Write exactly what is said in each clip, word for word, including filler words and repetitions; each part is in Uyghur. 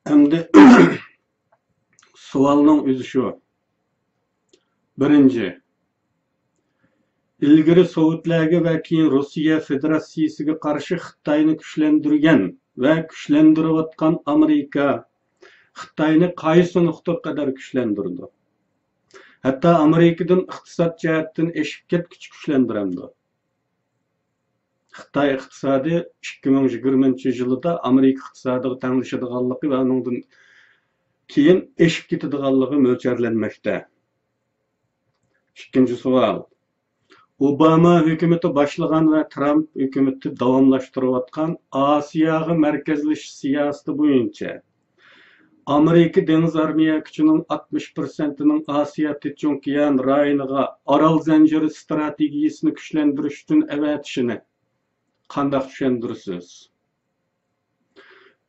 ئەمدى سوئالنىڭ ئۆزى شۇ. بىرىنچى، ئىلگىرى سوۋېتلەرگە ۋە كېيىن روسىيە فېدېراتسىيىسىگە قارشى خىتاينى كۈچلەندۈرگەن ۋە كۈچلەندۈرۈۋاتقان ئامېرىكا خىتاينى قايسى نۇقتىغا قەدەر كۈچلەندۈرىدۇ؟ ھەتتا ئامېرىكىدىن ئىقتىساد جەھەتتىن ئېشىپ كەتكۈچە كۈچلەندۈرەمدۇ؟ خىتاي ئىقتىسادى ئىككى مىڭ يىگىرمىنچى يىلىدا ئامېرىكا ئىقتىسادىغا تەڭلىشىدىغانلىقى ۋە ئۇنىڭدىن كېيىن ئېشىپ كېتىدىغانلىقى مۆلچەرلەنمەكتە. ئىككىنچى سوئال. ئوباما ھۆكۈمىتى باشلىغان ۋە ترامپ ھۆكۈمىتى داۋاملاشتۇرۇۋاتقان ئاسىياغا مەركەزلىشىش سىياسىتى بويىچە ئامېرىكا دېڭىز ئارمىيە كۈچىنىڭ ئاتمىش پىرسەنتىنىڭ ئاسىيا تىنچ-ئوكيان رايونىغا ئارال زەنجىرى ئىستراتېگىيىسىنى كۈچلەندۈرۈش ئۈچۈن ئەۋەتىشىنى قانداق چۈشەندۈرىسىز؟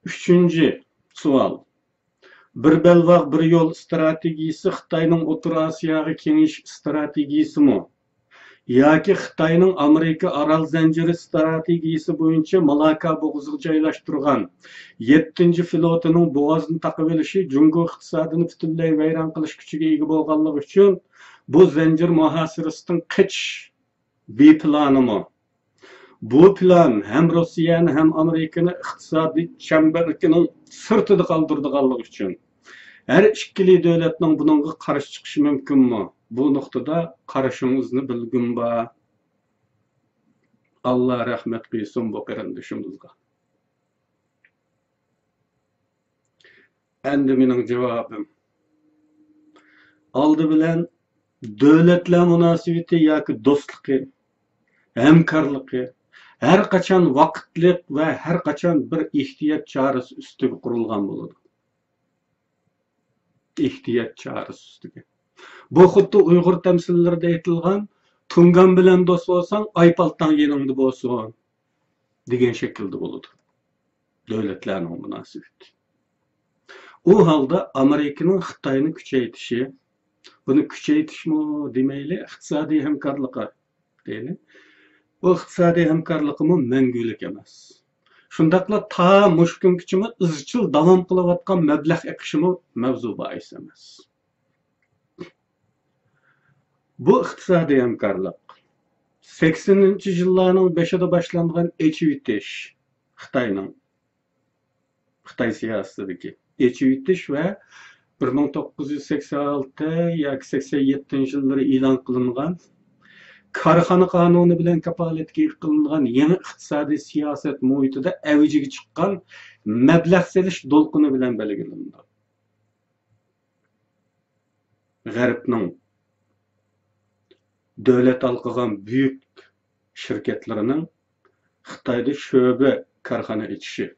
ئۈچىنچى سوئال. بىر بەلباغ، بىر يول ئىستراتېگىيىسى خىتاينىڭ ئوتتۇرا ئاسىياغا كېڭىيىش ئىستراتېگىيىسىمۇ؟ ياكى خىتاينىڭ ئامېرىكا ئارال زەنجىرى ئىستراتېگىيىسى بويىچە مالاكا بوغۇزىغا جايلاشتۇرغان يەتتىنچى فلوتىنىڭ بوغازنى تاقىۋېلىشى جۇڭگو ئىقتىسادىنى پۈتۈنلەي ۋەيران قىلىش كۈچىگە ئىگە بولغانلىقى ئۈچۈن بۇ زەنجىر مۇھاسىرىسىدىن قېچىش بى پىلانىمۇ؟ بۇ پىلان ھەم روسىيەنى، ھەم ئامېرىكىنى ئىقتىسادىي چەمبەرىكىنىڭ سىرتىدا قالدۇرىدىغانلىقى ئۈچۈن، ھەر ئىككىلى دۆلەتنىڭ بۇنىڭغا قارشى چىقىشى مۇمكىنمۇ؟ بۇ نۇقتىدا قارىشىڭىزنى بىلگۈم بار. ئاللا رەھمەت قىلسۇن بۇ قېرىندىشىمىزغا. ئەمدى مېنىڭ جاۋابىم. ئالدى بىلەن دۆلەتلەر مۇناسىۋىتى ياكى دوستلۇقى، ھەمكارلىقى ھەر قاچان ۋاقىتلىق ۋە ھەر قاچان بىر ئېھتىيات چارىسى ئۈستىگە قۇرۇلغان بولىدۇ. ئېھتىيات چارىسى ئۈستىگە. بۇ خۇددى ئۇيغۇر تەمسىللىرىدە ئېيتىلغان، تۇڭگان بىلەن دوست بولساڭ، ئاي پالتاڭ يېنىڭدا بولسۇن دېگەن شەكىلدە بولىدۇ دۆلەتلەرنىڭ مۇناسىۋىتى. ئۇ ھالدا ئامېرىكىنىڭ خىتاينى كۈچەيتىشى، بۇنى كۈچەيتىشمۇ دېمەيلى، ئىقتىسادىي ھەمكارلىقى دەيلى. بۇ ئىقتىسادىي ھەمكارلىقىمۇ مەڭگۈلۈك ئەمەس. شۇنداقلا تا مۇشۇ كۈنگىچىمۇ ئىزچىل داۋام قىلىۋاتقان مەبلەغ ئېقىشىمۇ مەۋزۇ باھىس ئەمەس. بۇ ئىقتىسادىي ھەمكارلىق سەكسىنىنچى يىللارنىڭ بېشىدا باشلانغان ئېچىۋېتىش، خىتاينىڭ، خىتاي سىياسىتىدىكى ئېچىۋېتىش ۋە بىر مىڭ توققۇز يۈز سەكسەن ئالتە ياكى سەكسەن يەتتىنچى يىللىرى ئېلان قىلىنغان كارخانا قانۇنى بىلەن كاپالەتكە ئىگە قىلىنغان يېڭى ئىقتىسادىي سىياسەت مۇھىتىدا ئەۋجىگە چىققان مەبلەغ سېلىش دولقۇنى بىلەن بەلگىلىنىدۇ. غەربنىڭ دۆلەت ھالقىغان بۈيۈك شىركەتلىرىنىڭ خىتايدا شۆبە كارخانا ئېچىشى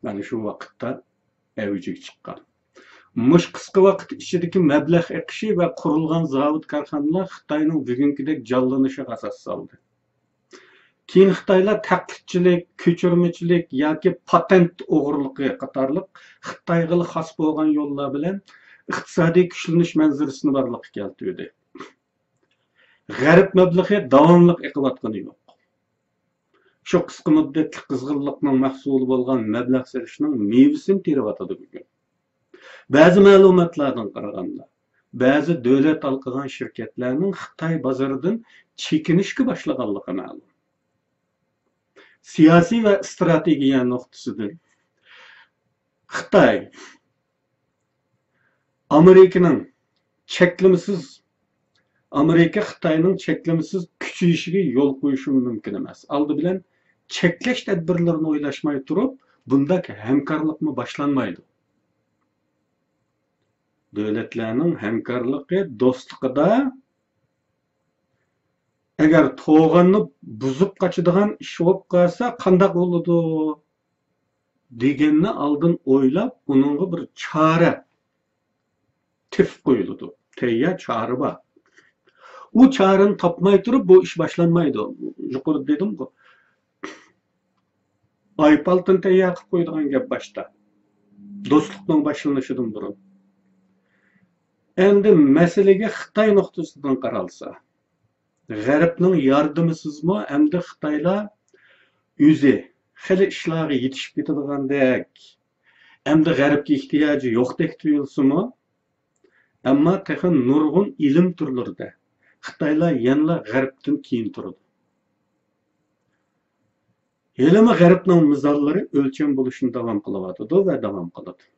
مانا شۇ ۋاقىتتا ئەۋجىگە چىققان. مۇشۇ قىسقا ۋاقىت ئىچىدىكى مەبلەغ ئېقىشى ۋە قۇرۇلغان زاۋۇت كارخانىلار خىتاينىڭ بۈگۈنكىدەك جانلىنىشىغا ئاساس سالدى. كېيىن خىتايلار تەقلىدچىلىك، كۆچۈرمىچىلىك ياكى پاتېنت ئوغرىلىقى قاتارلىق خىتايغىلا خاس بولغان يوللار بىلەن ئىقتىسادىي كۈچلىنىش مەنزىرىسىنى بارلىققا كەلتۈردى. غەرب مەبلىغى داۋاملىق ئېقىۋاتقىنى يوق. شۇ قىسقا مۇددەتلىك قىزغىنلىقنىڭ مەھسۇلى بولغان مەبلەغ سېلىشنىڭ مېۋىسىنى تېرىۋاتىدۇ بۈگۈن. بەزى مەلۇماتلاردىن قارىغاندا، بەزى دۆلەت ھالقىغان شىركەتلەرنىڭ خىتاي بازىرىدىن چېكىنىشكە باشلىغانلىقى مەلۇم. سىياسىي ۋە ئىستراتېگىيە نۇقتىسىدىن خىتاي ئامېرىكىنىڭ چەكلىمىسىز، ئامېرىكا خىتاينىڭ چەكلىمىسىز كۈچىيىشىگە يول قويۇشى مۇمكىن ئەمەس. ئالدى بىلەن چەكلەش تەدبىرلىرىنى ئويلاشماي تۇرۇپ، بۇنداق ھەمكارلىقمۇ باشلانمايدۇ. دۆلەتلەرنىڭ ھەمكارلىقى، دوستلۇقىدا ئەگەر توغاننى بۇزۇپ قاچىدىغان ئىش بولۇپ قالسا قانداق بولىدۇ دېگەننى ئالدىن ئويلاپ، ئۇنىڭغا بىر چارە تېپىپ قويۇلىدۇ. تەييار چارە بار. ئۇ چارىنى تاپماي تۇرۇپ بۇ ئىش باشلانمايدۇ. يۇقىرىدا دېدىمغۇ. ئاي پالتىنى تەييار قىلىپ قويىدىغان گەپ باشتا. دوستلۇقنىڭ باشلىنىشىدىن بۇرۇن. ئەمدى مەسىلىگە خىتاي نۇقتىسىدىن قارالسا، غەربنىڭ ياردىمىسىزمۇ ئەمدى خىتايلار ئۆزى خېلى ئىشلارغا يېتىشىپ كېتىدىغاندەك، ئەمدى غەربكە ئېھتىياجى يوقتەك تۇيۇلسىمۇ، ئەمما تېخى نۇرغۇن ئىلىم تۈرلىرىدە خىتايلار يەنىلا غەربتىن كېيىن تۇرىدۇ. ھېلىمۇ غەربنىڭ مىزانلىرى ئۆلچەم بولۇشنى داۋام قىلىۋاتىدۇ ۋە داۋام قىلىدۇ.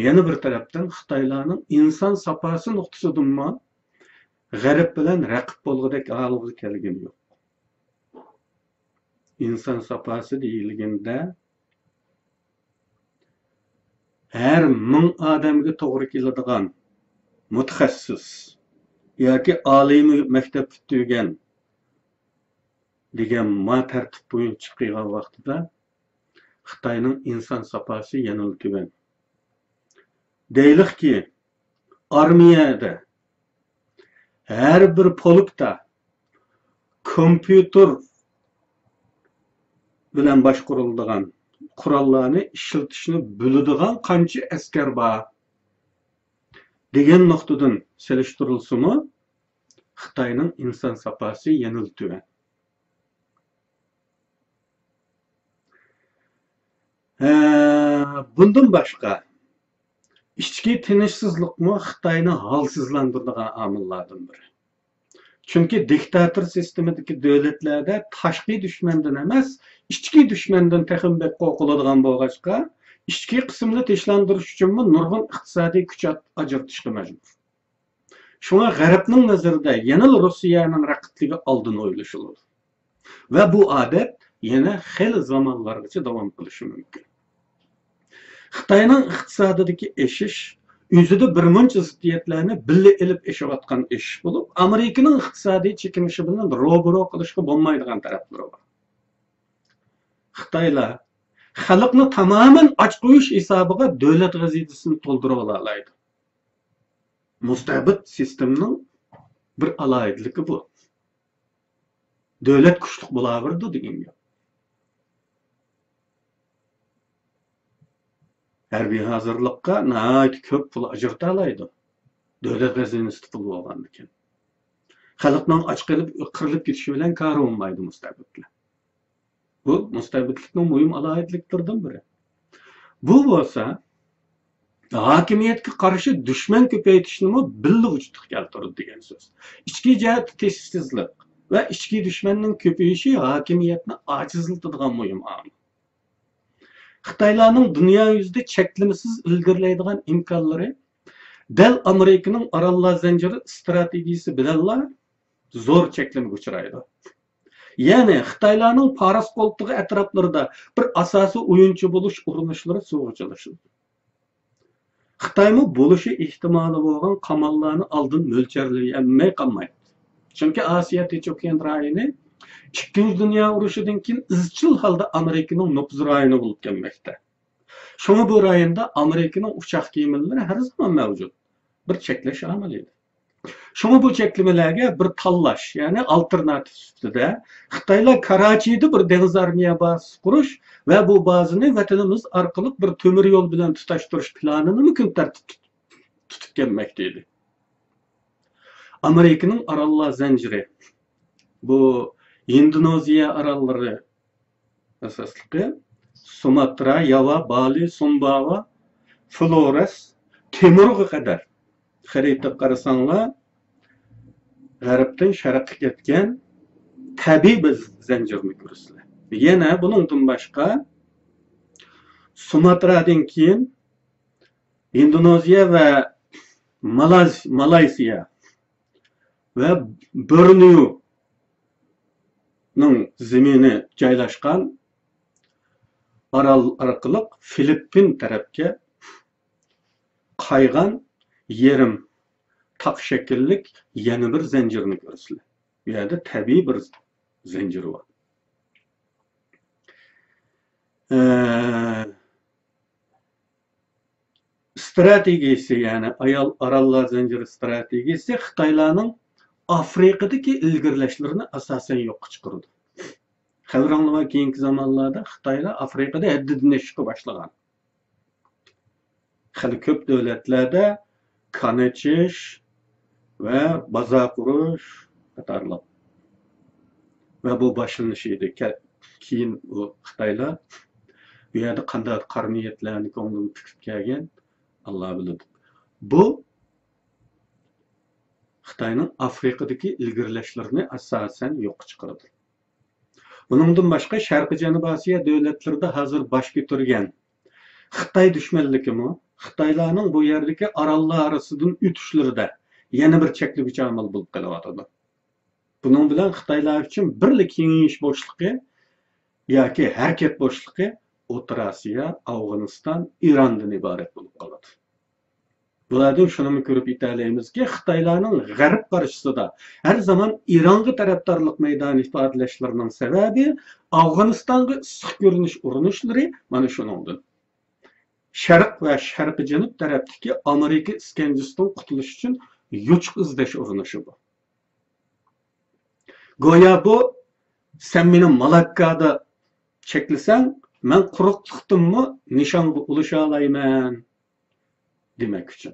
يەنە بىر تەرەپتىن، خىتايلارنىڭ ئىنسان ساپاسى نۇقتىسىدىنمۇ غەرب بىلەن رەقىب بولغۇدەك ھالغا كەلگىنى يوق. ئىنسان ساپاسى دېيىلگىنىدە، ھەر مىڭ ئادەمگە توغرا كېلىدىغان مۇتەخەسسىس ياكى ئالىي مەكتەپ پۈتتۈرگەن دېگەن ما تەرتىپ بويىچە چىقىرغان ۋاقتىدا، خىتاينىڭ ئىنسان ساپاسى يەنىلا تۆۋەن. دەيلىككى، ئارمىيەدە ھەر بىر پولكتا كومپيۇتېر بىلەن باشقۇرۇلىدىغان قوراللارنى ئىشلىتىشنى بىلىدىغان قانچە ئەسكەر بار دېگەن نۇقتىدىن سېلىشتۇرۇلسىمۇ، خىتاينىڭ ئىنسان ساپاسى يەنىلا تۆۋەن. ھە، بۇندىن باشقا، ئىچكى تىنچسىزلىقمۇ خىتاينى ھالسىزلاندۇرىدىغان ئامىللاردىن بىرى. چۈنكى دىكتاتور سىستېمىدىكى دۆلەتلەردە تاشقى دۈشمەندىن ئەمەس، ئىچكى دۈشمەندىن تېخىمۇ بەك قورقۇلىدىغان بولغاچقا، ئىچكى قىسىمنى تىنچلاندۇرۇش ئۈچۈنمۇ نۇرغۇن ئىقتىسادىي كۈچ ئاجرىتىشقا مەجبۇر. شۇڭا غەربنىڭ نەزىرىدە يەنىلا روسىيەنىڭ رەقىبلىكى ئالدىن ئويلىشىلىدۇ. ۋە بۇ ئادەت يەنە خېلى زامانلارغىچە داۋام قىلىشى مۇمكىن. خىتاينىڭ ئىقتىسادىدىكى ئېشىش ئۆزىدە بىرمۇنچە زىددىيەتلەرنى بىللە ئېلىپ ئېشىۋاتقان ئېشىش بولۇپ، ئامېرىكىنىڭ ئىقتىسادىي چېكىنىشى بىلەن روبىرو قىلىشقا بولمايدىغان تەرەپلىرى بار. خىتايلار خەلقنى تامامەن ئاچ قويۇش ھېسابىغا دۆلەت غەزىنىسىنى تولدۇرۇۋالالايدۇ. مۇستەبىت سىستېمىنىڭ بىر ئالاھىدىلىكى بۇ. دۆلەت كۈچلۈك بولاۋېرىدۇ دېگەن گەپ. ھەربىي ھازىرلىققا ناھايىتى كۆپ پۇل ئاجرىتالايدۇ، دۆلەت غەزىنىسىدە پۇل بولغاندىكىن. خەلقنىڭ ئاچ قېلىپ، قىرىلىپ كېتىشى بىلەن كارى بولمايدۇ مۇستەبىتلەر. بۇ مۇستەبىتلىكنىڭ مۇھىم ئالاھىدىلىكلىرىدىن بىرى. بۇ بولسا ھاكىمىيەتكە قارشى دۈشمەن كۆپەيتىشنىمۇ بىللە ۋۇجۇدقا كەلتۈرىدۇ دېگەن سۆز. ئىچكى جەھەتتە تىنچسىزلىق ۋە ئىچكى دۈشمەننىڭ كۆپىيىشى ھاكىمىيەتنى ئاجىزلىتىدىغان مۇھىم ئامىل. خىتايلارنىڭ دۇنيا يۈزىدە چەكلىمىسىز ئىلگىرىلەيدىغان ئىمكانلىرى دەل ئامېرىكىنىڭ ئاراللار زەنجىرى ئىستراتېگىيىسى بىلەنلا زور چەكلىمىگە ئۇچرايدۇ. يەنى خىتايلارنىڭ پارس قولتۇقى ئەتراپلىرىدا بىر ئاساسىي ئويۇنچى بولۇش ئۇرۇنۇشلىرى سۇغا چىلىشىدۇ. خىتايمۇ بولۇشى ئېھتىمالى بولغان قاماللارنى ئالدىن مۆلچەرلىيەلمەي قالمايدۇ. چۈنكى ئاسىيا تىنچ ئوكيان رايونى ئىككىنچى دۇنيا ئۇرۇشىدىن كېيىن ئىزچىل ھالدا ئامېرىكىنىڭ نوپۇز رايونى بولۇپ كەلمەكتە. شۇڭا بۇ رايوندا ئامېرىكىنىڭ ئۇچاق كېمىلىرى ھەر زامان مەۋجۇت. بىر چەكلەش ئامىلى ئىدى. شۇڭا بۇ چەكلىمىلەرگە بىر تاللاش، يەنى ئالتېرناتىپ سۈپىتىدە خىتايلار كاراچىدا بىر دېڭىز ئارمىيە بازىسى قۇرۇش ۋە بۇ بازىنى ۋەتىنىمىز ئارقىلىق بىر تۆمۈر يول بىلەن تۇتاشتۇرۇش پىلانىنىمۇ كۈن تەرتىپتە تۇتۇپ كەلمەكتە ئىدى. ئامېرىكىنىڭ ئاراللار زەنجىرى، بۇ ھىندونېزىيە ئاراللىرى ئاساسلىقى سۇماترا، ياۋا، بالى، سۇمباۋا، فلورەس، تىمۇرغا قەدەر خەرىتىگە قارىساڭلار، غەربتىن شەرققە كەتكەن تەبىئىي بىر زەنجىرنى كۆرىسىلەر. يەنە بۇنىڭدىن باشقا، سۇماترادىن كېيىن ھىندونېزىيە ۋە مالاز-، مالايسىيا ۋە بورنېونىڭ زېمىنى جايلاشقان ئارال ئارقىلىق فىلىپپىن تەرەپكە قايغان يېرىم تاق شەكىللىك يەنە بىر زەنجىرنى كۆرىسىلەر. بۇ يەردە تەبىئىي بىر زەنجىر بار. ئە، ئىستراتېگىيىسى، يەنى ئايال ئاراللار زەنجىرى ئىستراتېگىيىسى خىتايلارنىڭ ئافرىقىدىكى ئىلگىرىلەشلىرىنى ئاساسەن يوققا چىقىرىدۇ. خەۋىرىڭلار بار، كېيىنكى زامانلاردا خىتايلار ئافرىقىدا ھەددىدىن ئېشىشقا باشلىغان. خېلى كۆپ دۆلەتلەردە كان ئېچىش ۋە بازار قۇرۇش قاتارلىق. ۋە بۇ باشلىنىشى ئىدى. كە-، كېيىن ئۇ خىتايلار بۇ يەردە قانداق قارا نىيەتلەرنى كۆڭلىگە پۈكۈپ كەلگەن، ئاللا بىلىدۇ. بۇ خىتاينىڭ ئافرىقىدىكى ئىلگىرىلەشلىرىنى ئاساسەن يوققا چىقىرىدۇ. بۇنىڭدىن باشقا، شەرقىي جەنۇبىي ئاسىيا دۆلەتلىرىدە ھازىر باش كۆتۈرگەن خىتاي دۈشمەنلىكىمۇ خىتايلارنىڭ بۇ يەردىكى ئاراللار ئارىسىدىن ئۆتۈشلىرىدە يەنە بىر چەكلىگۈچ ئامىل بولۇپ قېلىۋاتىدۇ. بۇنىڭ بىلەن خىتايلار ئۈچۈن بىرلا كېڭىيىش بوشلۇقى ياكى ھەرىكەت بوشلۇقى ئوتتۇرا ئاسىيا، ئافغانىستان، ئىراندىن ئىبارەت بولۇپ قالىدۇ. بۇلاردىن شۇنىمۇ كۆرۈپ يېتەلەيمىزكى، خىتايلارنىڭ غەرب قارشىسىدا ھەر زامان ئىرانغا تەرەپدارلىق مەيدانى ئىپادىلەشلىرىنىڭ سەۋەبى ئافغانىستانغا ئىسسىق كۆرۈنۈش ئۇرۇنۇشلىرى مانا شۇنىڭدىن. شەرق ۋە شەرقىي جەنۇب تەرەپتىكى ئامېرىكا ئىسكەنجىسىدىن قۇتۇلۇش ئۈچۈن يوچۇق ئىزدەش ئۇرۇنۇشى بۇ. گويا بۇ، سەن مېنى مالاككادا چەكلىسەڭ، مەن قۇرۇقلۇقتىنمۇ نىشانغا ئۇلىشالايمەن دېمەك ئۈچۈن.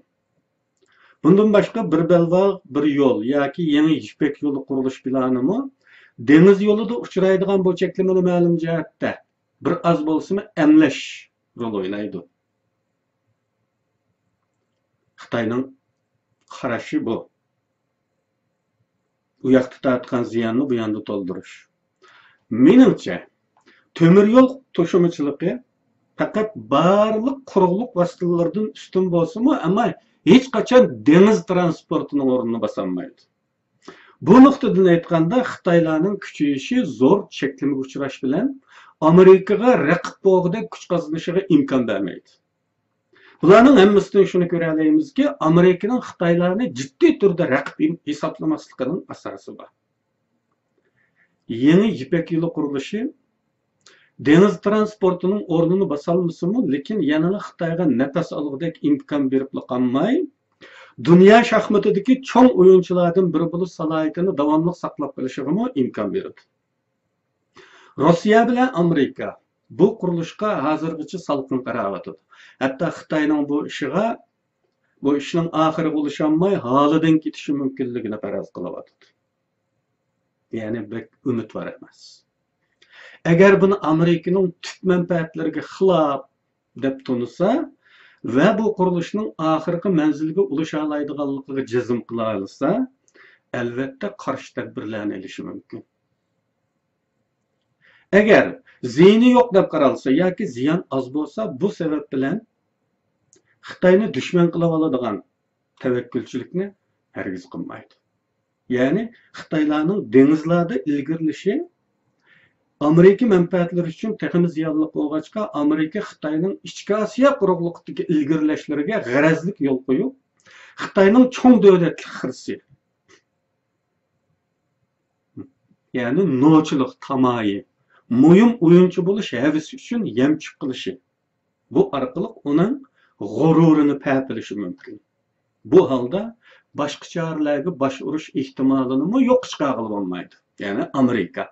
بۇندىن باشقا، بىر بەلباغ، بىر يول ياكى يېڭى يىپەك يولى قۇرۇلۇش پىلانىمۇ دېڭىز يولىدا ئۇچرايدىغان بۇ چەكلىمىنى مەلۇم جەھەتتە بىر ئاز بولسىمۇ ئەملەش رول ئوينايدۇ. خىتاينىڭ قارىشى بۇ. ئۇ ياقتا تارتقان زىياننى بۇ ياندا تولدۇرۇش. مېنىڭچە، تۆمۈر يول توشۇمىچىلىقى پەقەت بارلىق قۇرۇقلۇق ۋاسىتىلىرىدىن ئۈستۈن بولسىمۇ، ئەمما ھېچقاچان دېڭىز تىرانسپورتىنىڭ ئورنىنى باسالمايدۇ. بۇ نۇقتىدىن ئېيتقاندا، خىتايلارنىڭ كۈچىيىشى زور چەكلىمىگە ئۇچراش بىلەن ئامېرىكىغا رەقىب بولغۇدەك كۈچ قازىنىشىغا ئىمكان بەرمەيدۇ. بۇلارنىڭ ھەممىسىدىن شۇنى كۆرەلەيمىزكى، ئامېرىكىنىڭ خىتايلارنى جىددىي تۈردە رەقىب ھېسابلىماسلىقىنىڭ ئاساسى بار. يېڭى يىپەك يولى قۇرۇلۇشى دېڭىز تىرانسپورتىنىڭ ئورنىنى باسالمىسىمۇ، لېكىن يەنىلا خىتايغا نەپەس ئالغۇدەك ئىمكان بېرىپلا قالماي، دۇنيا شاھمىتىدىكى چوڭ ئويۇنچىلاردىن بىرى بولۇش سالاھىيىتىنى داۋاملىق ساقلاپ قېلىشىغىمۇ ئىمكان بېرىدۇ. روسىيە بىلەن ئامېرىكا بۇ قۇرۇلۇشقا ھازىرغىچە سالقىن قاراۋاتىدۇ. ھەتتا خىتاينىڭ بۇ ئىشىغا، بۇ ئىشنىڭ ئاخىرىغا ئۇلىشالماي، ھالىدىن كېتىشى مۇمكىنلىكىنى پەرەز قىلىۋاتىدۇ. يەنى بەك ئۈمىدۋار ئەمەس. ئەگەر بۇنى ئامېرىكىنىڭ تۈپ مەنپەئەتلىرىگە خىلاپ دەپ تونۇسا ۋە بۇ قۇرۇلۇشنىڭ ئاخىرقى مەنزىلگە ئۇلىشالايدىغانلىقىغا جەزم قىلالىسا، ئەلۋەتتە قارشى تەدبىرلەرنى ئېلىشى مۇمكىن. ئەگەر زىيىنى يوق دەپ قارالسا ياكى زىيان ئاز بولسا، بۇ سەۋەب بىلەن خىتاينى دۈشمەن قىلىۋالىدىغان تەۋەككۈلچىلىكنى ھەرگىز قىلمايدۇ. يەنى خىتايلارنىڭ دېڭىزلاردا ئىلگىرىلىشى ئامېرىكا مەنپەئەتلىرى ئۈچۈن تېخىمۇ زىيانلىق بولغاچقا، ئامېرىكا خىتاينىڭ ئىچكى ئاسىيا قۇرۇقلۇقىدىكى ئىلگىرىلەشلىرىگە غەرەزلىك يول قويۇپ، خىتاينىڭ چوڭ دۆلەتلىك خىرىسى، يەنى نوچىلىق تامايى، مۇھىم ئويۇنچى بولۇش ھەۋىسى ئۈچۈن يەمچۈك قىلىشى، بۇ ئارقىلىق ئۇنىڭ غۇرۇرىنى پەپىلىشى مۇمكىن. بۇ ھالدا باشقا چارىلەرگە باش ئۇرۇش ئېھتىمالىنىمۇ يوققا چىقارغىلى بولمايدۇ. يەنى ئامېرىكا.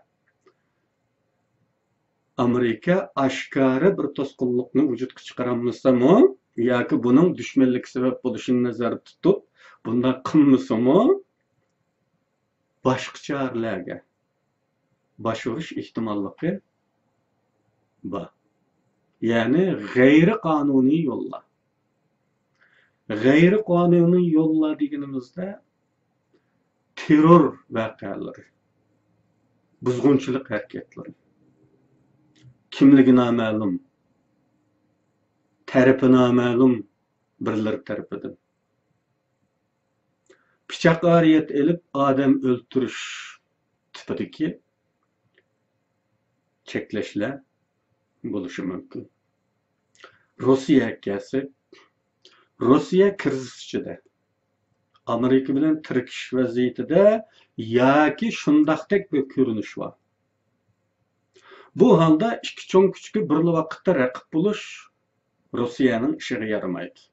ئامېرىكا ئاشكارا بىر توسقۇنلۇقنى ۋۇجۇدقا چىقىرالمىسىمۇ ياكى بۇنىڭ دۈشمەنلىككە سەۋەب بولۇشىنى نەزەردە تۇتۇپ، بۇنداق قىلمىسىمۇ، باشقا چارىلەرگە باش ئۇرۇش ئېھتىماللىقى بار. يەنى غەيرىي قانۇنىي يوللار. غەيرىي قانۇنىي يوللار دېگىنىمىزدە تېررور ۋەقەلىرى، بۇزغۇنچىلىق ھەرىكەتلىرى، كىملىكى نامەلۇم، تەرىپى نامەلۇم بىرلىرى تەرىپىدىن پىچاق ئارىيەت ئېلىپ ئادەم ئۆلتۈرۈش تىپىدىكى چەكلەشلەر بولۇشى مۇمكىن. روسىيەگە كەلسەك، روسىيە كىرىزىس ئىچىدە، ئامېرىكا بىلەن تىركىشىش ۋەزىيىتىدە ياكى شۇنداقتەك بىر كۆرۈنۈش بار. بۇ ھالدا ئىككى چوڭ كۈچكە بىرلا ۋاقىتتا رەقىب بولۇش روسىيەنىڭ ئىشىغا يارىمايدۇ.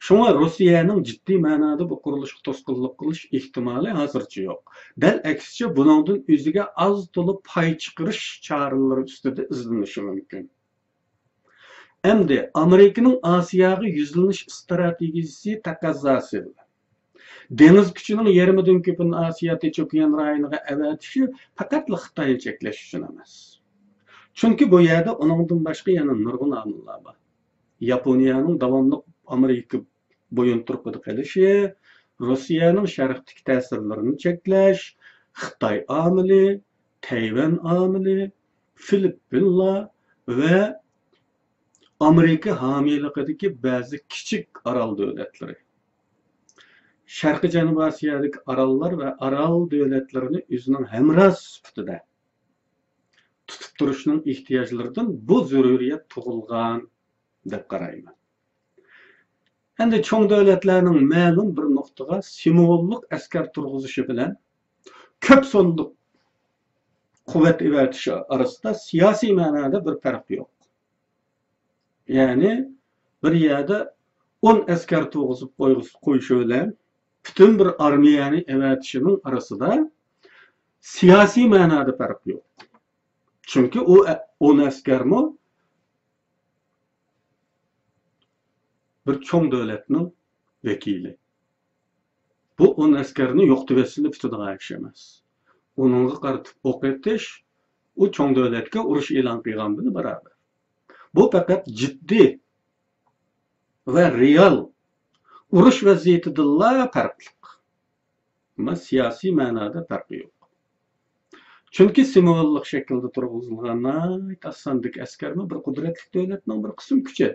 شۇڭا روسىيەنىڭ جىددىي مەنادا بۇ قۇرۇلۇشقا توسقۇنلۇق قىلىش ئېھتىمالى ھازىرچە يوق. دەل ئەكسىچە، بۇنىڭدىن ئۆزىگە ئاز تولا پاي چىقىرىش چارىلىرى ئۈستىدە ئىزدىنىشى مۇمكىن. ئەمدى ئامېرىكىنىڭ ئاسىياغا يۈزلىنىش ئىستراتېگىيىسى تەقەززاسى بىلەن دېڭىز كۈچىنىڭ يېرىمىدىن كۆپىنى ئاسىيا تىنچ ئوكيان رايونىغا ئەۋەتىشى پەقەتلا خىتاينى چەكلەش ئۈچۈن ئەمەس. چۈنكى بۇ يەردە ئۇنىڭدىن باشقا يەنە نۇرغۇن ئامىللار بار. ياپونىيەنىڭ داۋاملىق ئامېرىكا بويۇنتۇرۇقىدا قېلىشى، روسىيەنىڭ شەرقتىكى تەسىرلىرىنى چەكلەش، خىتاي ئامىلى، تەيۋەن ئامىلى، فىلىپپىنلار ۋە ئامېرىكا ھامىيلىقىدىكى بەزى كىچىك ئارال دۆلەتلىرى. شەرقىي جەنۇبىي ئاسىيادىكى ئاراللار ۋە ئارال دۆلەتلىرىنى ئۆزىنىڭ ھەمراھى سۈپىتىدە تۇتۇپ تۇرۇشنىڭ ئېھتىياجلىرىدىن بۇ زۆرۈرىيەت تۇغۇلغان دەپ قارايمەن. ئەمدى چوڭ دۆلەتلەرنىڭ مەلۇم بىر نۇقتىغا سىمۋوللۇق ئەسكەر تۇرغۇزۇشى بىلەن كۆپ سانلىق قۇۋۋەت ئېۋەتىش ئارىسىدا سىياسىي مەنادا بىر پەرق يوق. يەنى بىر يەردە ئون ئەسكەر تۇرغۇزۇپ قويغۇز-، قويۇشى بىلەن پۈتۈن بىر ئارمىيەنى ئەۋەتىشىنىڭ ئارىسىدا سىياسىي مەنادا پەرق يوق. چۈنكى ئۇ ئە-، ئون ئەسكەرمۇ بىر چوڭ دۆلەتنىڭ ۋەكىلى. بۇ ئون ئەسكەرنى يوقىتىۋەتسىلا پۈتىدىغان ئىش ئەمەس. ئۇنىڭغا قارىتىپ ئوق ئېتىش، ئۇ چوڭ دۆلەتكە ئۇرۇش ئېلان قىلغان بىلەن باراۋەر. بۇ پەقەت جىددىي ۋە رېئال ئۇرۇش ۋەزىيىتىدىنلا پەرقلىق. ئەمما سىياسىي مەنادا پەرقى يوق. چۈنكى سىمۋوللۇق شەكىلدە تۇرغۇزۇلغان ناھايىتى ئاز ساندىكى ئەسكەرمۇ بىر قۇدرەتلىك دۆلەتنىڭ بىر قىسىم كۈچى.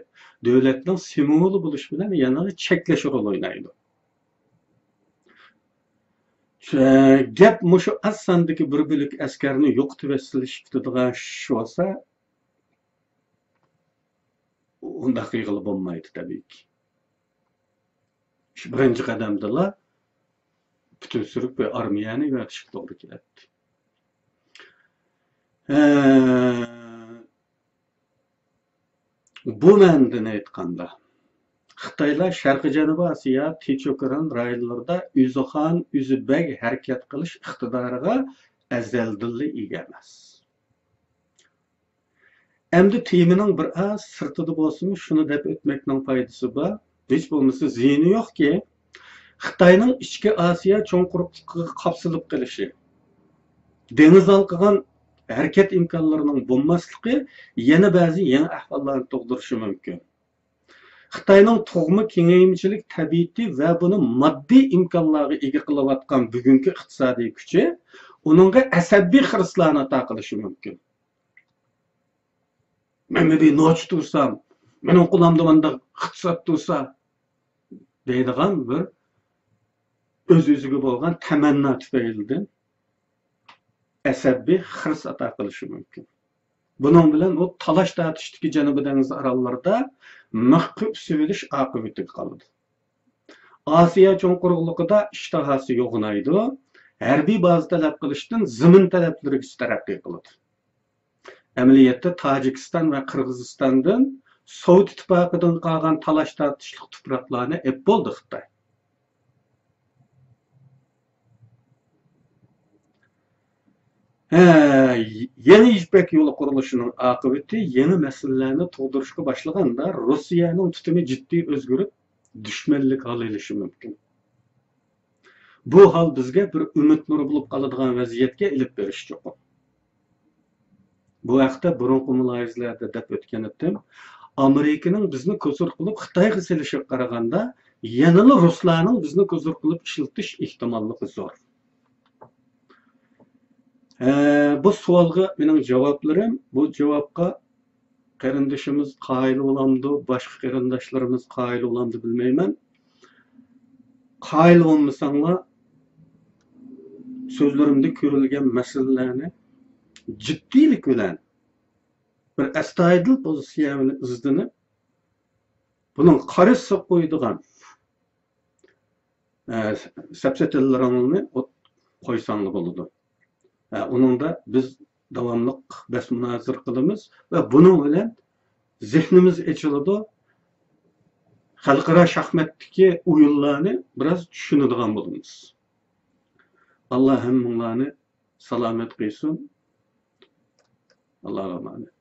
دۆلەتنىڭ سىمۋولى بولۇش بىلەن يەنە چەكلەش رولى ئوينايدۇ. چۈ-، گەپ مۇشۇ ئاز ساندىكى بىر بۆلەك ئەسكەرنى يوقىتىۋەتسىلە ئىش پۈتىدىغان ئىش بولسا، ئۇنداق قىلغىلى بولمايدۇ، تەبىئىيكى. شۇ بىرىنچى قەدەمدىلا پۈتۈن سۈرۈك بىر ئارمىيەنى يارىتىشقا توغرا كېلەتتى. ھە، بۇ مەنىدىن ئېيتقاندا، خىتايلار شەرقىي جەنۇبىي ئاسىيا، تىنچ ئوكيان رايونلىرىدا ئۆزى خان، ئۆزى بەگ ھەرىكەت قىلىش ئىقتىدارىغا ئەزەلدىنلا ئىگە ئەمەس. ئەمدى تېمىنىڭ بىر ئاز سىرتىدا بولسىمۇ، شۇنى دەپ ئۆتمەكنىڭ پايدىسى بار. ھېچ بولمىسا زىيىنى يوقكى، خىتاينىڭ ئىچكى ئاسىيا چوڭ قۇرۇقلۇقىغا قاپسىلىپ قېلىشى، دېڭىز ھالقىغان ھەرىكەت ئىمكانلىرىنىڭ بولماسلىقى يەنە بەزى يېڭى ئەھۋاللارنى تۇغدۇرۇشى مۇمكىن. خىتاينىڭ تۇغما كېڭەيمىچىلىك تەبىئىتى ۋە بۇنى ماددىي ئىمكانلارغا ئىگە قىلىۋاتقان بۈگۈنكى ئىقتىسادىي كۈچى ئۇنىڭغا ئەسەبىي خىرىسلارنى ئاتا قىلىشى مۇمكىن. مەن بىر نوچى تۇرسام، مېنىڭ قولۇمدا مۇنداق ئىقتىساد تۇرسا، دەيدىغان بىر ئۆز-ئۆزىگە بولغان تەمەننا تۈپەيلىدىن ئەسەبىي خىرىس ئاتا قىلىشى مۇمكىن. بۇنىڭ بىلەن ئۇ تالاش-تارتىشتىكى جەنۇبىي دېڭىز ئاراللىرىدا مىخ قىسىۋېلىش ئاقىۋىتىگە قالىدۇ. ئاسىيا چوڭ قۇرۇقلۇقىدا ئىشتىھاسى يوغىنايدۇ، ھەربىي بازا تەلەپ قىلىشتىن زېمىن تەلەپلىرىگىچە تەرەققىي قىلىدۇ. ئەمەلىيەتتە تاجىكىستان ۋە قىرغىزىستاندىن سوۋېت ئىتتىپاقىدىن قالغان تالاش-تارتىشلىق تۇپراقلارنى ئېپ بولدى خىتاي. ھە، يېڭى يىپەك يولى قۇرۇلۇشىنىڭ ئاقىۋىتى يېڭى مەسىلىلەرنى تۇغدۇرۇشقا باشلىغاندا، روسىيەنىڭ تۇتۇمى جىددىي ئۆزگىرىپ، دۈشمەنلىك ھال ئېلىشى مۇمكىن. بۇ ھال بىزگە بىر ئۈمىد نۇرى بولۇپ قالىدىغان ۋەزىيەتكە ئېلىپ بېرىشى چوقۇم. بۇ ھەقتە بۇرۇنقى مۇلاھىزىلەردە دەپ ئۆتكەنىدىم. ئامېرىكىنىڭ بىزنى كوزۇر قىلىپ خىتايغا سېلىشىغا قارىغاندا، يەنىلا رۇسلارنىڭ بىزنى كوزۇر قىلىپ ئىشلىتىش ئېھتىماللىقى زور. ھە، بۇ سوئالغا مېنىڭ جاۋابلىرىم، بۇ جاۋابقا قېرىندىشىمىز قايىل بولامدۇ، باشقا قېرىنداشلىرىمىز قايىل بولامدۇ بىلمەيمەن. قايىل بولمىساڭلار، سۆزلىرىمدە كۆرۈلگەن مەسىلىلەرنى جىددىيلىك بىلەن، بىر ئەستايىدىل پوزىتسىيە بىلەن ئىزدىنىپ، بۇنىڭ قارا سىغىپ قويىدىغان ئە، سەپسەتىلىرىڭلارنى ئوت-، قويساڭلار بولىدۇ. ئە، ئۇنىڭدا بىز داۋاملىق بەس-مۇنازىرە قىلىمىز ۋە بۇنىڭ بىلەن زېھنىمىز ئېچىلىدۇ. خەلقئارا شاھماتتىكى ئويۇنلارنى بىراز چۈشىنىدىغان بولىمىز. ئاللا ھەممىڭلارنى سالامەت قىلسۇن. ئاللاغا ئامانەت.